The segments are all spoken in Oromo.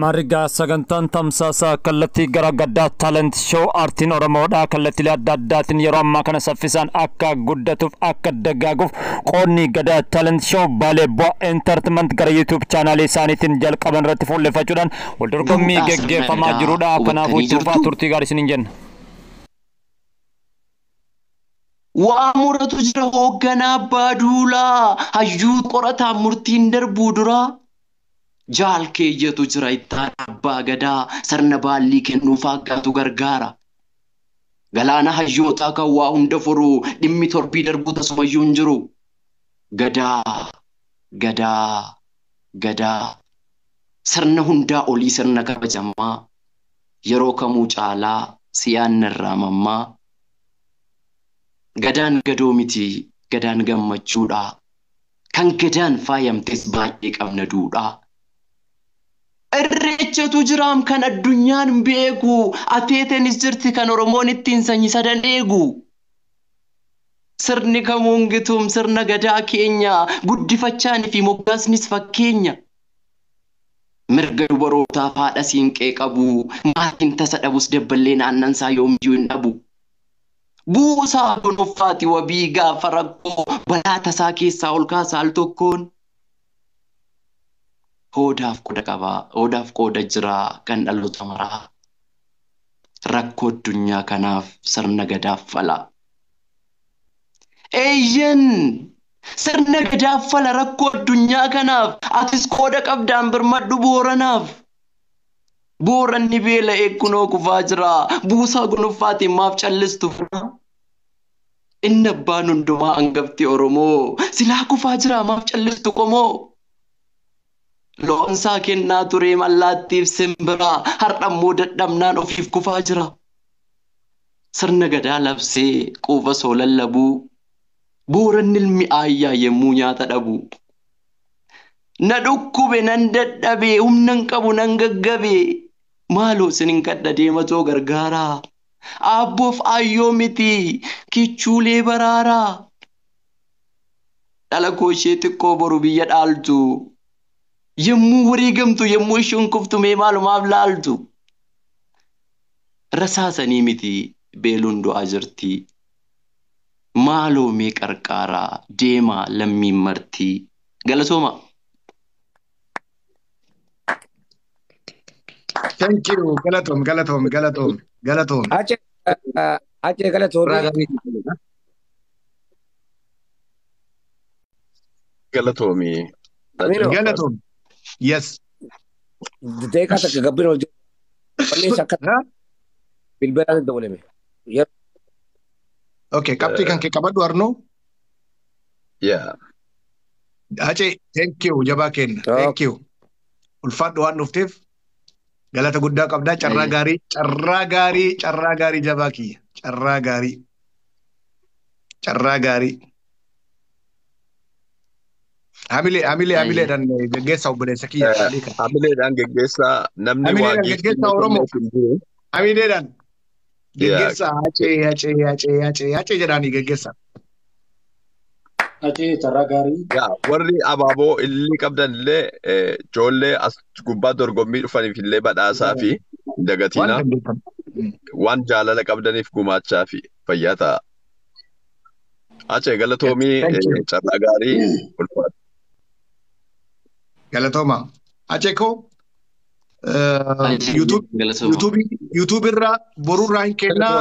Marigaa sagantaan tamsaasaa kallattii gara Gadaa Talent Show aartiin Oromoodha. Kallattiilee adda addaatiin yeroo ammaa kana saffisaan akka guddatuuf, akka dagaaguuf qoodni Gadaa Talent Show Baalee Bu'aa Entertainment gara YouTube chaanaalii isaaniitiin jalqaban irratti fuulleffachuudhaan wal dorgommii Duudhaa sirna geggeeffamaa gadaa jirudha. Kanaafuu hubattanii itti fufaa jirtu. Turtii gaarii isiniin jenna. Waa muratu jira hoogganaa abbaa duulaa, hayyuu qorataan murtiin darbuu duraa. Jaal keeyyatu jira ittaan abbaa gadaa, sirna baallii kennuuf aggaatu gargaara. Galaana hayyootaa kan waa hunda furu, dhimmi torbii darbuu tasumayyuu hin jiru. Gadaa, gadaa, gadaa. Sirna hundaa olii, sirna kabajamaa, yeroo kamuu caalaa siyaan irraa mammaa. Gadaan gadoo miti, gadaan gammachuudha. Kan gadaan faayamtes baay'ee qabna duudhaa. Irreechatu jiraam kan addunyaan beeku, ateetenis jirti kan Oromoon ittiin sanyii sadan eegu. Sirni kamuun gituum sirna gadaa keenya, guddifachaanii fi moggaasnis fakkeenya. Mirga dubarootaaf haadha siinqee qabu, maatiin tasa dhabus dabballeen aannansaa yoomiyyuu hin dhabu. Buusaa gonoffaati wabii gaafa rakkoo, balaa tasaa keessaa ol kaasaa al tokkoon. Hoodaaf qooda qabaa, hoodaaf qooda jiraa kan dhaloota maraa. Rakkoo addunyaa kanaaf sirna gadaaf fala. Eeyyen! Sirna gadaaf fala rakkoo addunyaa kanaaf, atis qooda qabdaan birmadhu booranaaf. Booranni beela'ee kunoo kufaa jira. Buusaa gonoffaatiin maaf callistu fura? Inni abbaan hundumaa hangafti Oromoo. Silaa kufaa jira, maaf callistu qomoo? Loonsaa kennaa turee mallaattiif simbiraa. Har'a immoo dadhabnaan ofiif kufaa jira. Sirna gadaa labsee quufa soo lallabuu. Booranni ilmi aayyaa yemmuu nyaata dhabu. Na dhukkube, nan dadhabe, humna hin qabu, nan gaggabe. Maaloo isinin kadha, deematoo gargaaraa. Aabboof aayyoo miti, kichuulee baraaraa. Dhala koo ishee xiqqoo boru biyya dhaaltu. Yemmuu wareegamtu, yemmuu isheen kuftu, mee maalumaaf laaltu? Rasaasanii miti, beeluun du'aa jirti. Maaloo mee qarqaaraa, deemaa lammiin marti. Galatooma. Thank you. Galatoom, galatoom, galatoom, galatoom. Achee galatoomii. Galatoomii. Amino. Galatoom. Yes. Deeqaa takka gabbina ol jedhu. Wanni akka bilbilaan dabalame. Okay, qabxii kan kee qabadhu, Arnoo. Yeah. Hacee, thank you, jabaa kenna. Thank you. Ulfaadhu, waan dhufteef galata guddaa qabdaa. Carraa gaarii, carraa gaarii, carraa gaarii, jabaa kiyya. Carraa gaarii. Carraa gaarii. Hamilee, hamilee, hamileedhaan geggeessaa obboleessa kiyya. Hamileedhaan geggeessaa namni waa Hamileedhaan giiftii geggeessaa Oromoo. kenneef hin jiru. Hamileedhaan geggeessaa. Hacee, hacee, hacee, hacee, hacee jedhaanii geggeessaa. Hacee, carraa gaarii. Yaa warri abaaboo illee qabdan illee ijoollee as gubbaa dorgommii dhufaniif illee badhaasaa fi hin dagatinaa. Waan dandeettan. Waan jaalala qabdaniif gumaachaa fi fayyaa ta'a. Hacee, galatoomii. Thank you. Carraa gaarii, ulfaadhu. Galatooma. Hacee koo, Galatooma. YouTube irraa borurraa hin kennaa,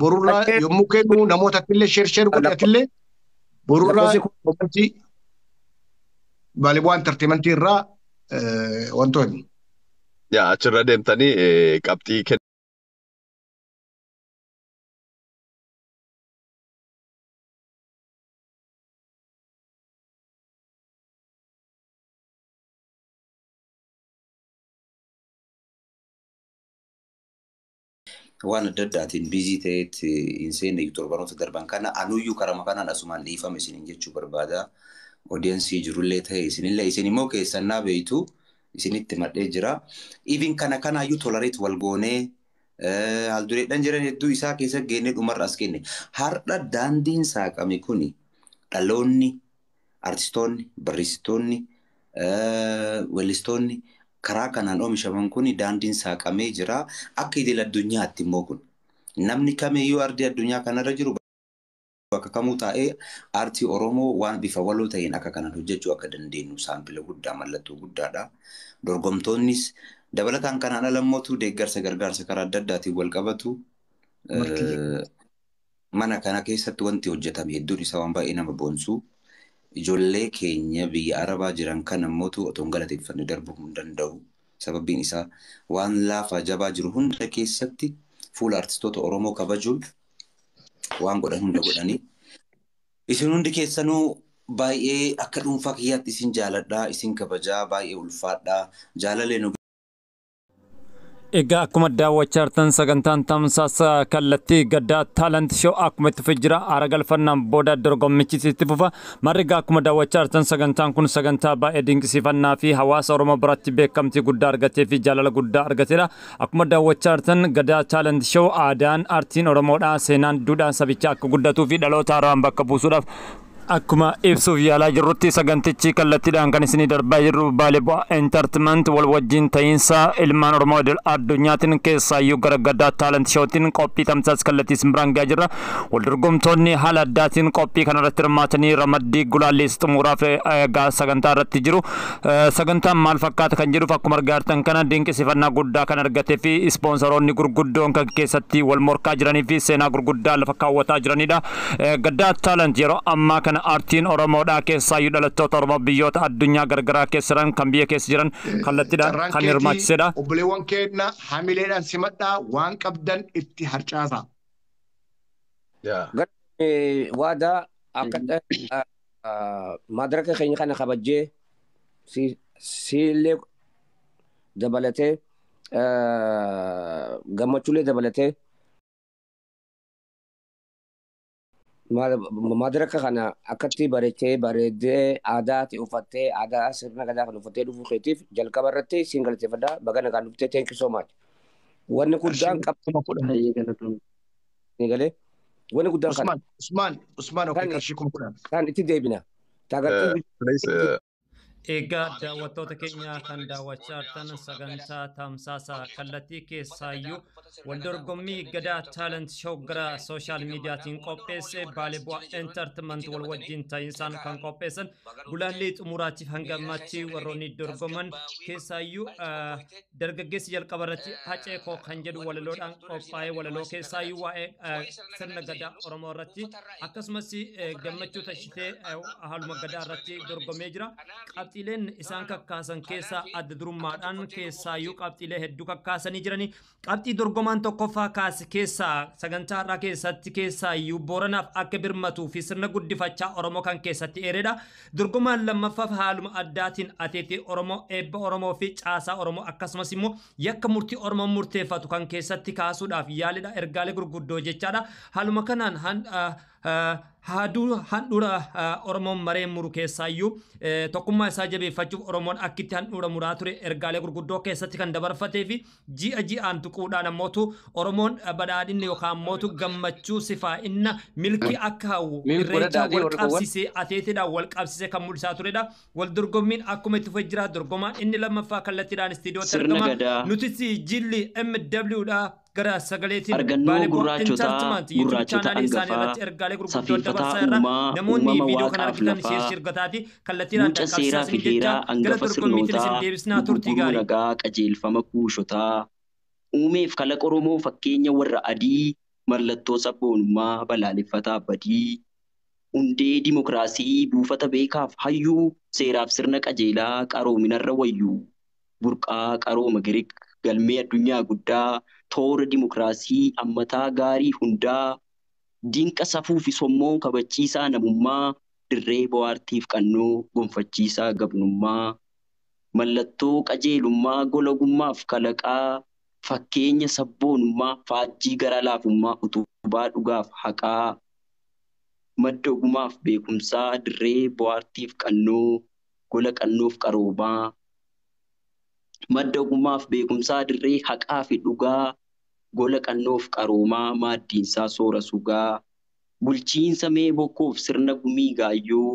borurraa yommuu kennu namoota illee share share godhi, atillee borurraa commentii Baalee Entertainment irraa wantoonni. Yaa achirra deemtanii qabxii kennu. Waan adda addaatiin busy ta'etti hin seenne torbanoota darban kana. Anuyyuu karama kanaan asumaan dhiifame isiniin jechuu barbaada. Audience jirullee ta'e isinillee, isin immoo keessannaa beeytu isinitti madhee jira. Even kana kanaayyuu tolerate wal goonee haaldureedhaan jiran hedduu isaa keessa geennee dhumarra as kenne. Har'a daandiin saaqame kuni dhaloonni, artistoonni, barreessitoonni, weellistoonni Karaa kanaan oomishaman kun daandiin saaqamee jira. Akka idil addunyaatti immoo kun namni kamiyyuu ardii addunyaa kanarra jiru bakka kamuu taa'ee aartii Oromoo waan bifa waloo ta'een akka kanaan hojjechuu akka dandeenyu saampila guddaa mallattoo guddaadha. Dorgomtoonnis dabalataan kanaan ala immoo deeggarsa gargaarsa karaa adda addaatiin wal qabatu. Mana kana keessatti wanti hojjetame hedduun isaa waan baay'ee nama boonsu. Ijoollee keenya biyya Arabaa jiran kan ammoo otoo hin galateeffanne darbuu hin danda'u. Sababiin isaa waan laafaa jabaa jiru hunda keessatti fuula artistoota Oromoo kabajuun waan godhan hunda godhanii. Isin hundi keessanuu baay'ee akka dhuunfaa kiyyaatti isin jaaladhaa, isin kabajaa, baay'ee ulfaadhaa. Jaalalee nu Egaa akkuma daawwachaa jirtan sagantaan tamsaasa kallattii Gadaa Talent Show akkuma itti fufee jira. Aara galfannaan booda dorgommichi itti fufa. Marri egaa akkuma daawwachaa jirtan sagantaan kun sagantaa baay'ee dinqisiifannaa fi hawaasa Oromoo biratti beekamtii guddaa argatee fi jaalala guddaa argateedha. Akkuma daawwachaa jirtan Gadaa Talent Show aadaan aartiin Oromoodhaa seenaan duudhaan sabichaa akka guddatuu fi dhaloota haaraan bakka buusuudhaaf akkuma ibsuuf yaalaa jirrutti sagantichi kallattiidhaan kan isinii darbaa jirru Baalee Bu'aa Entertainment wal wajjin ta'iinsa ilmaan Oromoo idil addunyaatiin keessaayyuu gara Gadaa Talent Showtiin qophii tamsaas kallattii isin biraan gahaa jirra. Wal dorgomtoonni haala addaatiin qophii kanarratti hirmaatanii ramaddii gulaallees xumuraaf egaa sagantaa irratti jiru. Sagantaan maal fakkaata kan jedhuuf akkuma argaa jirtan kana dinqisiifannaa guddaa kan argatee fi ispoonsaroonni gurguddoon kan keessatti wal morkaa jiranii fi seenaa gurguddaa lafa kaawwataa jiranidha. Gadaa Talent yeroo ammaa kana aartiin Oromoodhaa keessaayyuu dhalattoota Oromoo biyyoota addunyaa garagaraa keessa jiran kan biyya keessa jiran kallattiidhaan Carraan kan keetii hirmaachisedha. Obboleewwan keenya hamileedhaan simadhaa, waan qabdan itti harcaasaa. Waadaa akka madaraka keenya kana kabajjee siillee dabalatee gammachuulee dabalatee madaraka kana akkatti bareechee bareeddee aadaa ta'e uffattee aadaa sirna gadaa kan uffattee dhufuu keetiif jalqaba irratti siin galateeffadha. Baga nagaan dhuftee, thank you so much. Wanni guddaan 10,000. Qabni galee wanni guddaan kana Usmaan, Usmaan, Usmaan, okay, Kan- qarshii 10,000. Kan itti deebina. Taagartii Please, Egaa daawwattoota keenya kan daawwachaa jirtan sagantaa tamsaasa kallattii keessaayyuu wal dorgommii Gadaa Talent Show gara social miidiyaatiin qopheesse Baalee Bu'aa Entertainment wal wajjin ta'insaan kan qopheessan gulaallii xumuraatiif hanga ammaatti warroonni dorgoman keessaayyuu dargaggeessi jalqaba irratti "Hacee koo" kan jedhu walaloodhaan qophaa'ee walaloo keessaayyuu waa'ee sirna gadaa Oromoo irratti akkasumas Gammachuu Tashitee haaluma gadaa irratti dorgomee jira. Qabxiileen isaan kakkaasan keessaa adda durummaadhaan keessaayyuu qabxiilee hedduu kakkaasanii jiranii. Qabxii dorgomaan tokkoffaa kaase keessaa sagantaa har'aa keessatti keessaayyuu Booranaaf akka birmatuu fi sirna guddifachaa Oromoo kan keessatti eeredha. Dorgomaan lammaffaaf haaluma addaatiin ateetee Oromoo, eebba Oromoo fi caasaa Oromoo akkasumas immoo yakka murtii Oromoo murteeffatu kan keessatti kaasuudhaaf yaalidha. Ergaalee gurguddoo jechaadha. Haaluma kanaan haaduu handhuura Oromoon maree muru keessaayyuu tokkummaa isaa jabeeffachuuf Oromoon akkitti handhuura muraa ture ergaalee gurguddoo keessatti kan dabarfatee fi ji'a ji'aan tuquudhaan ammootu Oromoon badhaadhinni yookaan ammootu gammachuu sifaa'inna milkii akka hawwu irreechaa wal qabsiisee ateeteedhaan wal qabsiisee kan mul'isaa turedha. Wal dorgommiin akkuma itti fufee jira. Dorgomaan inni lammaffaa kallattiidhaan istiidiyootti Sirna argama. gadaa. Nutis jilli MW dha gara sagaleetiin Argannoo Baalee Bu'aa gurraachotaa, Entertainment YouTube gurraachota chaanaalii isaanii hangafaa, irratti ergaalee gurguddoo safiifataa dabarsaa irra uumaa, namoonni uumama viidiyoo kana waaqaaf argitan lafaa, share share gotaati kallattiidhaan muca dhaqqabsiisaa seeraa fi isin jecha heeraa gara hangafa dorgommiitiin isin sirnootaa, deebisnaa, turtii gurguruu gaarii. nagaa qajeelfama kuushotaa, uumeef kalaqa Oromoo fakkeenya warra adii, mallattoo sabboonummaa balaaleffataa badii, hundee dimokiraasii buufata beekaaf hayyuu, seeraaf sirna qajeelaa qaroominarra wayyuu, burqaa qarooma Giriik galmee addunyaa guddaa, toora dimokiraasii ammataa gaarii hundaa, dinqa safuu fi sommoo kabachiisaa namummaa, dirree bohaartiif qannoo gonfachiisaa gabnummaa, mallattoo qajeelummaa gola ogummaaf kalaqaa, fakkeenya sabboonummaa faajjii gara laafummaa utubaa dhugaaf haqaa, madda ogumaaf beekumsaa dirree bohaartiif qannoo gola qannoof qaroomaa, madda ogumaaf beekumsaa dirree haqaa fi dhugaa, gola qannoof qaroomaa maaddiinsaa soora sugaa, bulchiinsa mee bokkoof sirna gumii gaayyoo,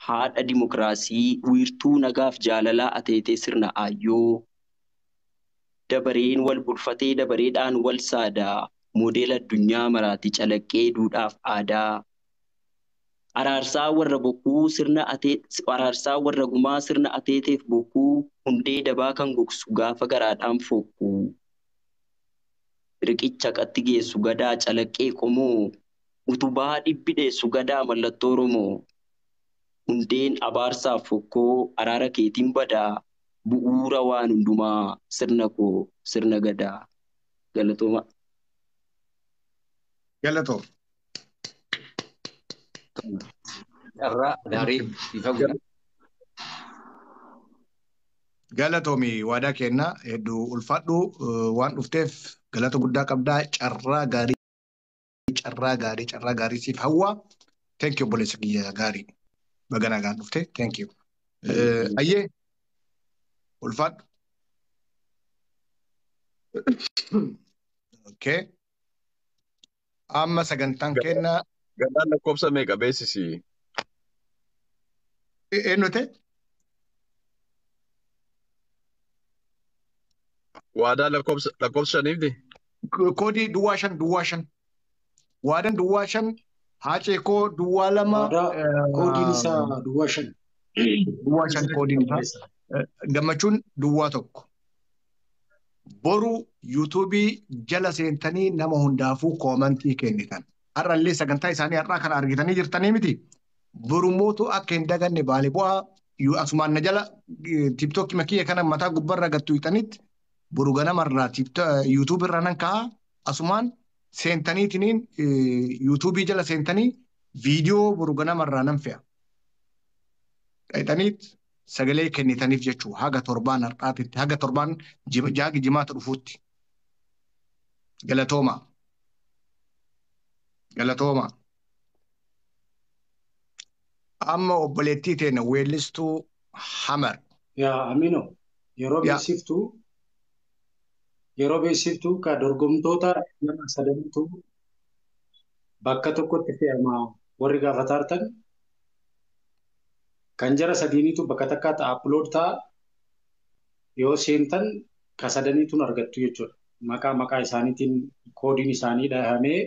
haadha dimokiraasii wiirtuu nagaaf jaalalaa ateetee sirna aayyoo. Dabareen wal bulfatee dabareedhaan wal saadaa. Moodela addunyaa maraati calaqqee duudhaaf aadaa. Araarsaa warra bokkuu sirna atee araarsaa warra gumaa sirna ateeteef bokkuu hundee dabaa kan gogsu gaafa garaadhaan fokkuu. Riqicha qatti geessu gadaa calaqqee qomoo utubaa dhibbidheessu gadaa mallattoo Oromoo. Hundeen abaarsaaf fokkoo araara keetiin badaa bu'uura waan hundumaa sirna koo sirna gadaa. Galatooma. Galatoom. Carraa gaarii ifa godha. Galatoomi waadaa kenna hedduu ulfaadhu waan dhufteef galata guddaa qabdaa carraa gaarii carraa gaarii carraa gaarii siif hawwa. Thank you obboleessa kiyya gaarii. Baga nagaan dhufte. Thank you. Ayyee ulfaadhu. Okay. Amma sagantaan kenna Gadaan lakkoofsa meeqa beeksisi? Eenyu ta'e? Waadaa lakkoofsa shaniifti? Koodii 05 05. Waadaan 05 haacee koo 02. Waadaa koodiin isaa 05. 05 koodiin isaa. Gammachuun 01. Boru yuutuubii jala seentanii nama hundaafuu koomantii kennitan. Har'allee sagantaa isaanii har'aa kana argitanii jirtanii miti. Boru mootu akka hin daganne baale bu'aa asumaan na jala tiiktookii makiyya kana mataa gubbarra gattu hiixanitti boru ganamarraa yuutuubii irraa nan ka'a asumaan seentaniitiniin yuutuubii jala seentanii viidiyoo boru ganamarraa nan fe'a. Dhaqxaniit sagalee kennitaniif jechuu haga torbaan har'aatitti haga torbaan jaagi jimaata dhufuutti. Galatooma. Galatooma. Amma obboleettii teena weellistuu Hamar. Yaa Amino yeroo beeksiftuu ka dorgomtoota nama sadantu bakka tokkotti fe'ama warri gaafataa kan jara sadiinitu bakka takkaatti upload ta'a yoo seentan ka sadaniituun argattu jechuudha. Maqaa isaaniitiin koodiin isaanii dhahamee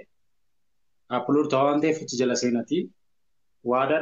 upload ta'a waan ta'eef achi jala seenati. Waadaa